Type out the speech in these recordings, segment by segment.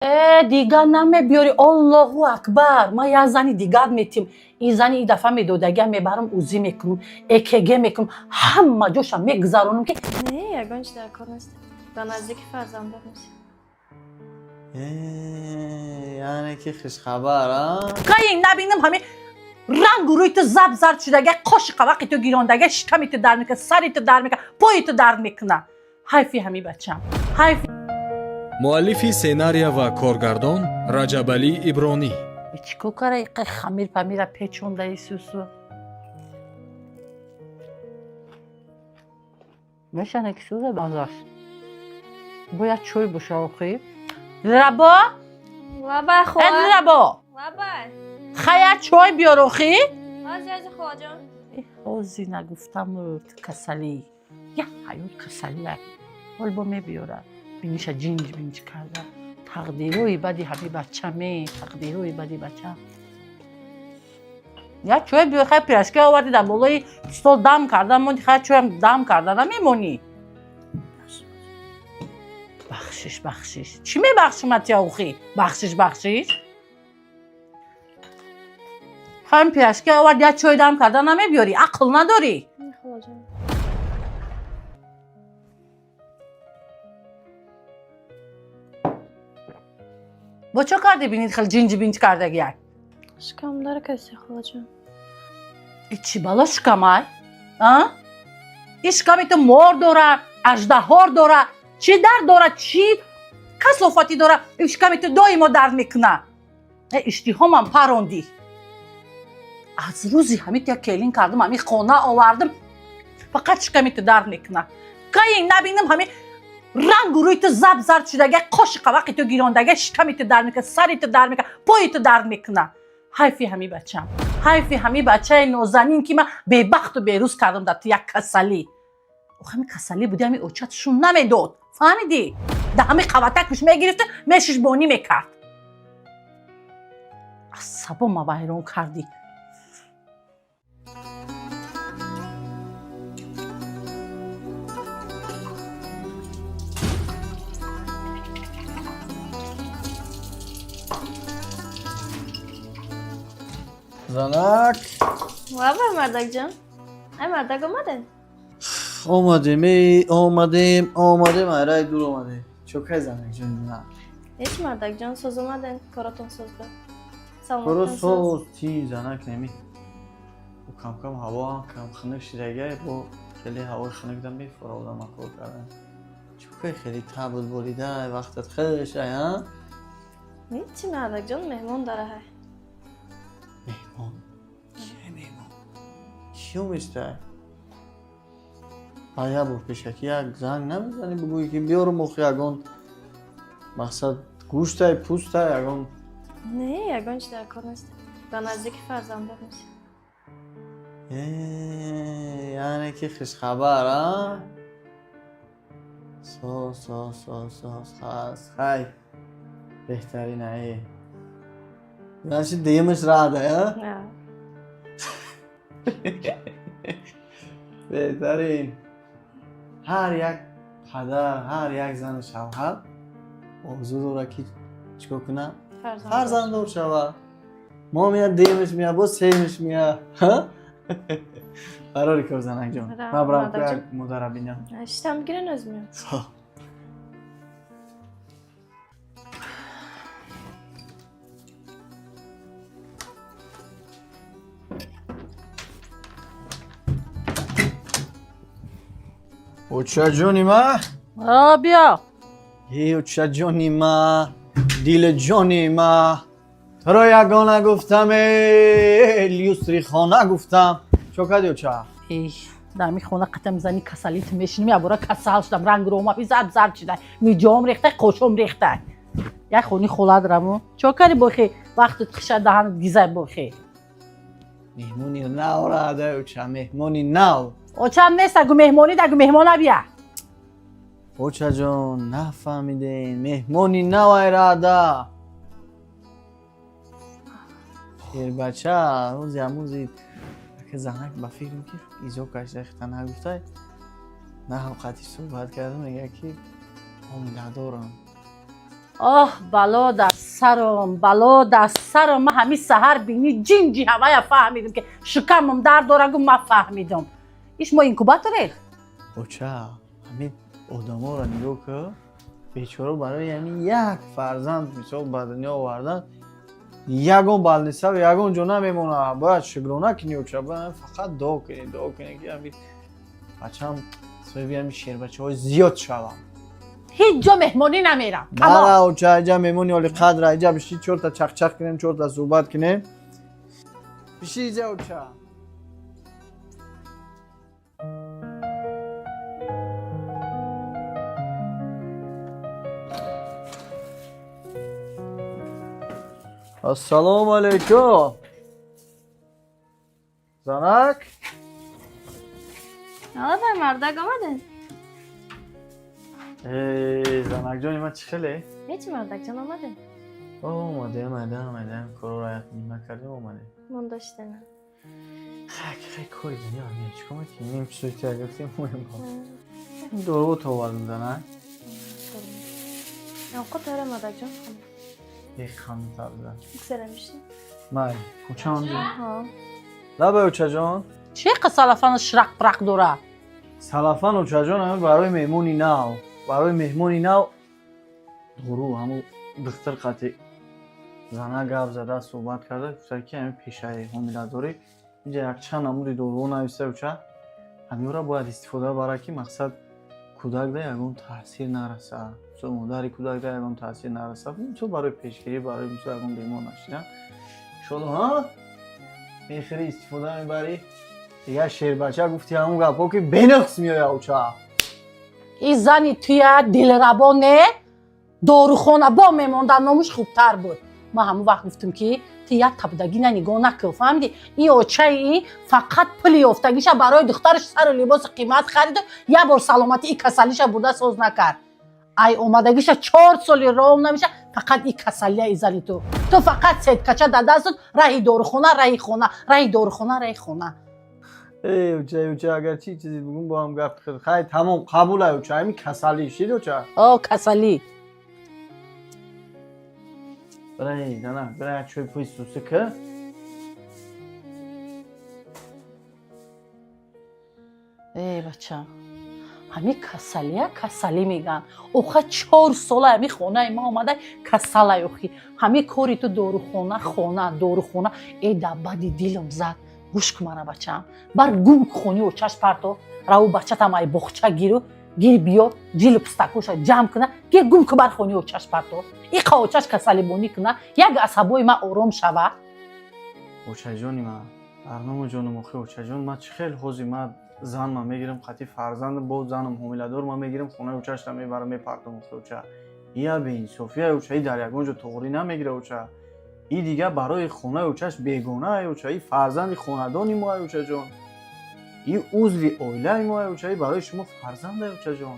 Дигар намебиёри, Аллоҳу акбар. Ман як зани дигар метим. Ин зани ин дафъа медодагия мебарам, УЗИ мекунам, ЭКГ мекунам, ҳама ҷоша мегузаронам ки. Не, ягон чи дар кор нест. Ба наздики фарзанддор мешавам. Яъне ки хушхабар, а? Кай набинам, ҳамин рангу рӯи ту заб зард шудага, қоши қавақи ту гирондага, шиками ту дард мекунад, сари ту дард мекунад, пои ту дард мекунад. Ҳайфи ҳамин бачам, ҳайф. Муаллифи сценария ва коргардон Раҷабалӣ Ибронӣ. Чӣ кор кара, иқай хамир памира печонда исусу мешане ки сӯза базаш. Бояд чой боша охи. Дилрабо! Лабай, э хола. Дилрабо! Лабай. Хая, чой биёр охи. Ҳози, ҳози, холаҷон. Ҳози нагуфтам, касалӣ як ҳаёт касалия. Ҳол бо мебиёрад, биниша ҷинҷ бинҷ карда. Тақдирҳои бади ҳами бачаме, тақдирҳои бади бача. Як чой биёр. Хай, пирожки оварди, дар болои стол дам карда монди. Хай, чоям дам карда намемонӣ. Бахшиш, бахшиш. Чӣ мебахшим атя охи? Бахшиш, бахшиш. Хайм, пирожки оварди, як чой дам карда намебиёрӣ, ақл надорӣ. Не, холаҷон. Бо чо карди, бинид хел ҷинҷ бинҷ кардагияк? Шикам дар касе, холаҷон. И чӣ бало шикамай, а? И шиками ту мор дора, аждаҳор дора, чӣ дард дора, чӣ касофатӣ дора? И шиками ту доимо дард мекуна. Э, иштиҳомам парондӣ. Аз рӯзи ҳамин тя келин кардам, ҳамин хона овардам, фақат шиками ту дард мекуна. Кай набинам, ҳамин рангу рӯи ту заб зард шудага, қоши қавақи ту гирондага, шиками ту дард мекунад, сари ту дард мекунад, пои ту дард мекунад. Ҳайфи ҳамин бачам, ҳайфи ҳамин бачаи нозанин, ки ман бебахту берӯз кардам дар ту як касалӣ. Ҳамин касалӣ буди, ҳамин очат шун намедод, фаҳмидӣ? Дар ҳамин қаватакш мегирифту мешишбонӣ мекард. Асабома вайрон кардӣ. Занак! Лабай, мардакҷон. Ай, мардак, омадед? Омадем, эй, омадем, омадем, айрай дур омадем. Чокай, занакҷон, на? Ҳеч, мардакҷон, соз омаден. Коротон соз ба. Коро Саломатон соз. соз, ти, занак, неми. Ӯ кам-кам ҳаво ҳам кам хунук шидагай, бо хеле ҳавои хунук дам мефора одама кор кардан. Чокай, хеле табл борида, вақтат хуш, ай, а? Ҳечи, мардакҷон, меҳмон дараҳай. Меҳмон? Кие меҳмон? Киё местай? Ба як бор пешакӣ як занг намезанӣ, бигӯӣ ки биёрум охи ягон мақсад гӯштай, пӯстай, ягон. Не, ягон чи дар кор нест. Ба наздики фарзанддор мешавам. Яъне ки хушхабар, а? Соз, соз, соз, соз, хас, хай. Беҳтарин, ай. Значит, дуюмаш рада, а? На. Беҳтарин. Ҳар як падар, ҳар як зану шавҳар орзу дорад ки чикор кунад? Фарзанддор. Фарзанддор шавад. Мо меяд, дуюмаш меяд, боз сеюмаш меяд. Барори кор, занакҷон. Ман барам мардакҷон. як модара бинам. Шитам бигирен, оз меям. Хоб. Очаҷони ма? А, биё. Е, очаҷони ма, дилҷони ма, туро ягона гуфтам, э, люстри хона гуфтам. Чо кардӣ, оча? Эй, дар ҳамин хона қатам зани касалит мешинем. Ябора касал шудам, ранг ромаби заб зард шуда, миҷоам рехта, қошом рехта. Як хони холад раму. Чо карди бохи, вақту хиша даҳанат гизай бохи? Меҳмони нав рада, оча, меҳмони нав. Очам нест, агу меҳмонӣ, агу меҳмона бия. Очаҷон, нафаҳмидем, меҳмони нав айрада. Шербача рӯзи ҳамӯзи ака занак ба фикрам ки изо кашида хита нагуфтай. На, ҳам қатъи суҳбат кардам, мегӯяд ки ҳомиладорам. Оҳ, бало дар сарам, бало дар сарам. Ман ҳамин саҳар бини ҷинҷи ҳавая фаҳмидам, ки шикамам дард дора, гу ман фаҳмидам. Иш мо инкубаторе? Оча, ҳамин одаморо нигоҳ кун, бечора барои ҳамин як фарзанд мисол ба дунё овардан ягон балнисав ягон ҷо намемонад. Бояд шукрона кунӣ, оча, бояд фақат дуо кунӣ, дуо кунӣ, ки ҳамин бачаам соҳиби ҳамин шербачаҳои зиёд шавад. Ҳеҷ ҷо меҳмонӣ намерам. Нара, оча, иҷа меҳмони олиқадра, иҷа биши, чорта чақчақ кунем, чорта суҳбат кунем. Биши иҷа, оча. Ассалому алайкум. Занак? Алабай, мардак, омадед? Эй, занакҷони ман, чӣ хеле? Ҳеҷ, мардакҷон, омадед? Омадем, омадем, омадем. Корро як нима кардем, омадем. Монда шудена. Хай, хай, кори дунё ҳамин. Чӣ кор мекунем? Ним чизои тия гирифтем, моем. Дору то овардем, занак. Овқат тайёра, мардакҷон. Эх, хамтарда. Бигзарам, бишин. Май, кучам. Ҳо. Лабай, очаҷон. Чӣ қа салафану ширақ пирақ дора? Салафан, очаҷон, ҳамин барои меҳмони нав. Барои меҳмони нав дору. Ҳамун духтар қати зана гап зада, суҳбат карда, гуфта, ки ҳамин пешаи ҳомиладорӣ инҷа якчанд намуди доруҳо нависта, оча, ҳаминро бояд истифода барад, ки мақсад кӯдак да ягон таъсир нараса, мисол модари кӯдак да ягон таъсир нараса, мисол барои пешгирӣ, барои мисол ягон бемор нашидан. Иншолло, ҳа, мехӯри, истифода мебарӣ, дигар шербача, гуфти ҳамун гапҳо, ки бенақс меояд, оча. И зани туя дилрабо не, дорухона бо мемонда, номуш хубтар буд. Ман ҳамон вақт гуфтам, ки ту як табдагина нигоҳ накун, фаҳмидӣ? Ин очаи ин фақат пули ёфтагиша барои духтараш сару либоси қимат хариду як бор саломатӣ и касалиша бурда соз накард. Ай омадагиша 4 соли роҳ намеша, фақат и касалия. И зани ту, ту фақат сеткача дар дастут, раҳи дорухона, раҳи хона, раҳи дорухона, раҳи хона. Эй, оча, оча, агар чи чизе бигум, бо ҳам гап хел. Хай, тамом, қабул ай, оча, ҳамин касалӣ шид, оча. О, касалӣ. Бирай, зана, бирай, як чой пӯи суси ки. Эй, бачам, ҳамин касалия касалӣ мегӯянд. Оха, 4 сола ҳамин хонаи ма омада касалай. Охи, ҳамин кори ту дорухона, хона, дорухона. Э, да бади дилам зад. Гӯш кун мана, бачам, бар гум хони очаш парто раву, бачатам ай боғча гиру гир биё, ҷилу пустакоша ҷамъ куна, гир гум ку, бар хони очаш парто, иқа очаш касалибонӣ куна, як асабои ма ором шава. Очаҷони ман, барнома ҷонум, охи, очаҷон, ман чӣ хел ҳозир ман занма мегирам қати фарзандам, бо занам ҳомиладор, ман мегирам, хонаи очашта мебарам, мепартам, охи, оча? Ия беинсофия, оча, и дар ягон ҷо тоғрӣ намегира, оча. И дигар барои хонаи очаш бегона ай, оча, и фарзанди хонадони мо ай, очаҷон, и узви оилаи мо ай, оча, и барои шумо фарзанд ай, очаҷон.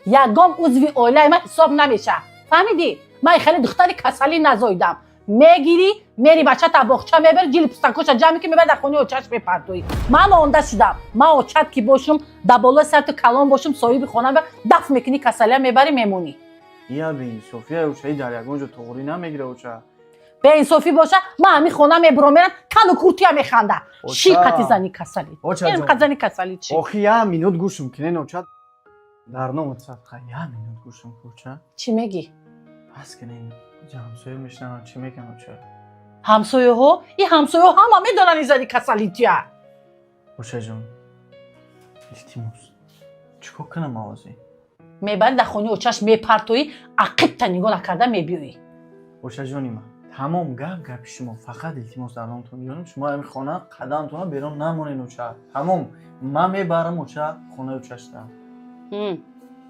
Ягон узви оилаи ман ҳисоб намеша, фаҳмидӣ? Ман хеле духтари касалӣ назоидам. Мегирӣ, мери, бачата боғча мебари, ҷили пустакоша ҷамъ мекунӣ, мебари, дар хонаи очаш мепартоӣ. Ман монда шудам. Ман очат ки бошум, дар болои сарти калон бошум, соҳиби хона, дафт мекунӣ, касалия мебарӣ, мемонӣ. Ия беинсофия, оча, и дар ягон ҷо тоғрӣ намегира, оча. Беинсофӣ боша, ман ҳамин хона мебурам, мерам, калу куртия механда. Чӣ қати зани касалӣ? Ин зани касалӣ чӣ? Охи, як минут гӯшм кинен, оча, дар номат садқа, як минут гӯшм ку, оча. Чӣ мегӣ? Пас кинен, ҳамсоя мешинаванд, чӣ меган, оча? Ҳамсояҳо, и ҳамсояҳо ҳама медонанд, ин зани касалӣ тия. Очаҷон, илтимос, чӣ кор кунам овози? Мебарӣ, дар хонаи очаш мепартоӣ, ақибта нигоҳ накарда мебиёӣ. Очаҷони ман, тамом, гап гапи шумо, фақат илтимос, дар номтон ҷонам, шумо ҳамин хона қадамтона берун намонен, оча. Тамом, ман мебарам, оча, хонаи очашта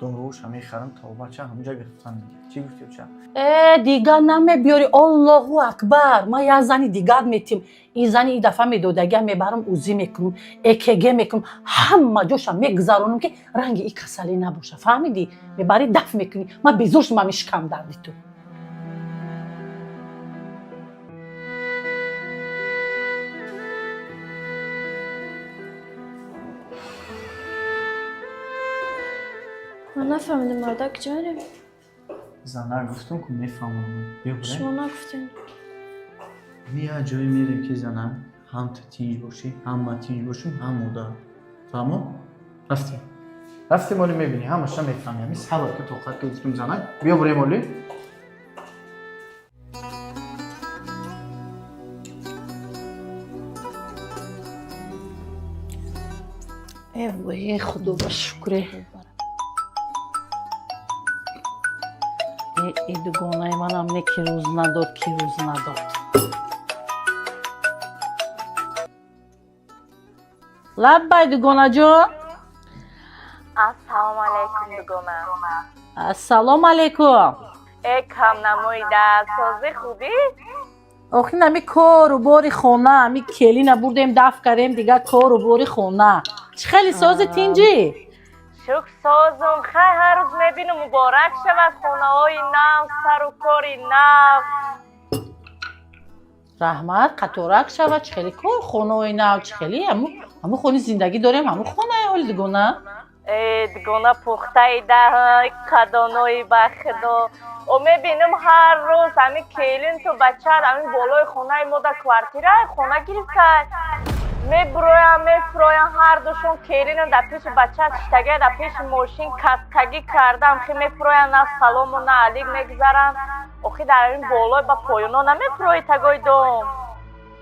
доруша мехарам, то бача ҳамҷа гирифтан мегирад. Чӣ гуфти, оча? Э, дигар намебиёри. Аллоҳу акбар! Ман як зани дигар метим. Ин зани ин дафъа медодагия мебарам, УЗИ мекунам, ЭКГ мекунам, ҳама ҷоша мегузаронам, ки ранги и касалӣ набоша, фаҳмидӣ? Мебарӣ, даф мекунӣ. Ман безор шудам ҳамин шикам дарди ту. Ман нафаҳмидам, мардак, куҷо мерем? Зана, гуфтам ку, мефаҳмам. Биё бурем. Шумо нагуфтем. Ми як ҷое мерем, ки, зана, ҳам ту тинҷ бошӣ, ҳам ман тинҷ бошем, ҳам модар. Фаҳмо? Рафтем, рафтем, оли мебинӣ, ҳамаша мефаҳмӣ. Ами сабр ки, тоқат ки, гуфтум, зана, биё бурем оли. Э вой, худо ба шукре. Э, и дугонаи манам не, ки рӯз надод, ки рӯз надод. Лаббай, дугонаҷон. Ассалому алайкум, дугона. Ассалому алайкум. Э, камнамоида, сози, хубӣ? Охин, ами кору бори хона, ами келина бурдем, даф кардем, дига кору бори хона. Чӣ хеле сози, тинҷӣ? Шукр, созум. Хай, ҳар рӯз мебинум. Муборак шавад, хонаҳои нав, сару кори нав. Раҳмат, қаторак шавад. Чӣ хеле кор, хонаҳои нав, чӣ хеле ҳаму хони зиндагӣ дорем, ҳаму хонаи ҳоли, дугона. Э, дугона, пухтаида, кадонои, ба худо. О, мебинам ҳар рӯз ҳами келин ту бачаат ҳамин болои хонаи мо да квартира хона гирифтай. Мебуроям, мефуроям, ҳардушон келинам дар пеши бачаат шиштагия, дар пеши мошин каскагӣ кардам, хи мефуроянд, на салому на алик мегузаранд. Охи, дар ҳамин болой ба поёно намефурои, тагои дом.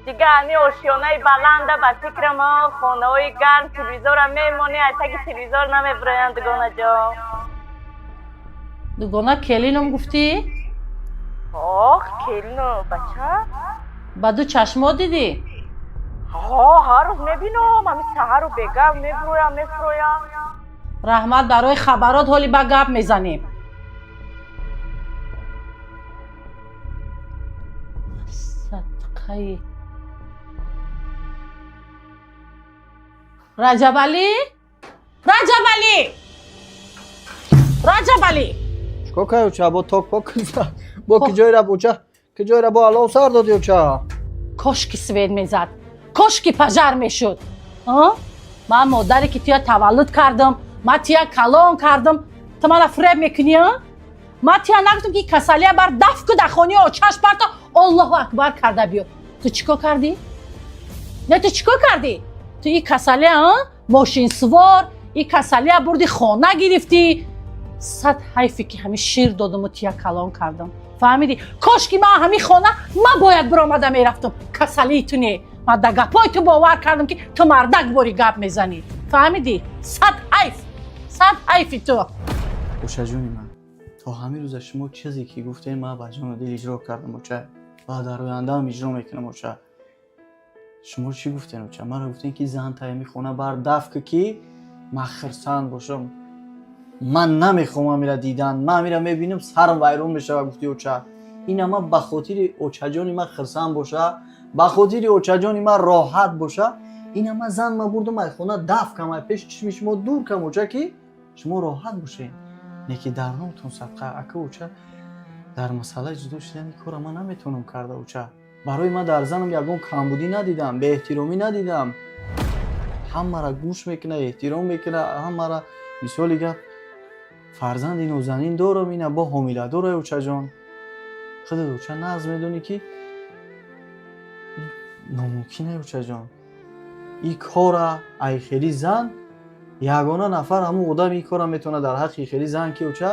Дига ҳами ошёнаи баланда, ба фикрам, хонаҳои гарм, телевизорам мемонӣ, аз таги телевизор намебуроянд, дугонаҷон. Дугона, келином гуфтӣ? Ох, келину бача. Ба ду чашмо дидӣ? Ҳо, ҳар рӯз мебинам, ҳами саҳару бегав мебуроям, мефуроям. Раҳмат барои хабарот, ҳоли ба гап мезанем. Садқаи Раҷабалӣ, Раҷабалӣ, Раҷабалӣ! Чикор кардӣ, оча? Бо ток пок бо ки ҷой рафт, оча? Ки ҷой рафт, бо алов сар додӣ, оча? Кошки свет мезад, кошки пожар мешуд. Ман модаре ки туя таваллуд кардам, ман туя калон кардам, ту мана фиреб мекунӣ? Ман туя нагуфтам, ки касалия бар даф ку, дар хонаи очаш парта, Аллоҳу акбар карда биё? Ту чӣ кор кардӣ? Не, ту чӣ кор кардӣ? Ту и касалия, мошинсувор, и касалия бурди, хона гирифтӣ. Сад ҳайфе, ки ҳамин шир додаму тия калон кардам, фаҳмидӣ? Кошки ман ҳамин хона ман бояд биромада мерафтам, касалии ту не. Ман да гапҳои ту бовар кардам, ки ту мардак бори гап мезанӣ, фаҳмидӣ? Сад ҳайф, сад ҳайфи ту. Очаҷони ман, то ҳамин рӯза шумо чизе ки гуфтем, ман ба ҷону дил иҷро кардам, оча, ва дар ояндаам иҷро мекунам, оча. Шумо чӣ гуфтем, оча? Маро гуфтем, ки зан тайми хона бар даф ку, ки ман хирсанд бошам. Ман намехоҳам амира дидан, ман амира мебинам, сарам вайрон мешавад, гуфти, оча. Ина ман ба хотири очаҷони ман хирсанд боша, ба хотири очаҷони ман роҳат боша, ина ман зан ма бурдам, ай хона даф кам, ай пеши чишми шумо дур кам, оча, ки шумо роҳат бошед. Не ки дар номтон садқа, ака, оча, дар масъалаи ҷудо шудани кора ман наметавонам карда, оча. Барои ман дар занам ягон камбудӣ надидам, беэҳтиромӣ надидам. Ҳамаро гӯш мекуна, эҳтиром мекуна ҳамаро. Мисоли гап, фарзанди нозанин дорам, ина бо ҳомиладор, очаҷон. Худат, оча, нағз медонӣ, ки номумкин, очаҷон, и кора ай хели зан. Ягона нафар ҳамун одам ин кора метавонад дар ҳаққи хели зан, ки, оча,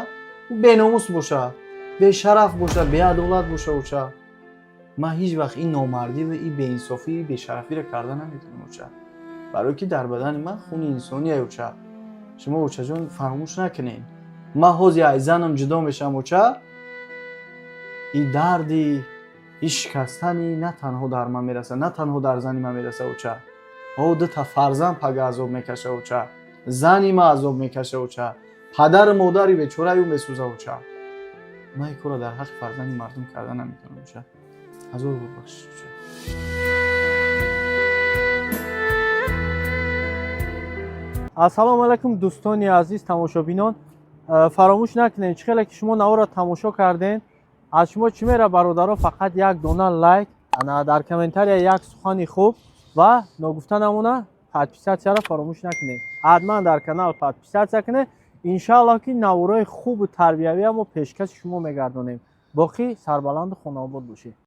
ӯ беномус боша, бешараф боша, беадолат боша, оча. Ман ҳеҷ вақт ин номардӣ ва ин беинсофӣ, бешарафиро карда наметавонам, оча, барое ки дар бадани ман хуни инсония, оча. Шумо, очаҷон, фаромӯш накунед, ман ҳозир ай занам ҷудо мешавам, оча, и дарди и шикастани на танҳо дар ман мераса, на танҳо дар зани ман мераса, оча. О, дута фарзанд пага азоб мекаша, оча, зани ман азоб мекаша, оча, падару модари бечораи ӯ месӯза, оча. Ман ин корро дар ҳаққи фарзанди мардум карда наметавонам, оча. Ҳазор бор бахшиш, оча. Ассалому алайкум, дӯстони азиз, тамошобинон. Фаромӯш накунед, чӣ хеле ки шумо наворро тамошо кардем, аз шумо чӣ мера, бародаро? Фақат як дона лайк, ана дар комментария як сухани хуб ва ногуфта намона, подписаться ро фаромӯш накунед. Ҳатман дар канал подписаться кунед. Иншааллоҳ, ки наворои хубу тарбиявия мо пешкаши шумо мегардонем. Боқӣ сарбаланду хонаобод бошед.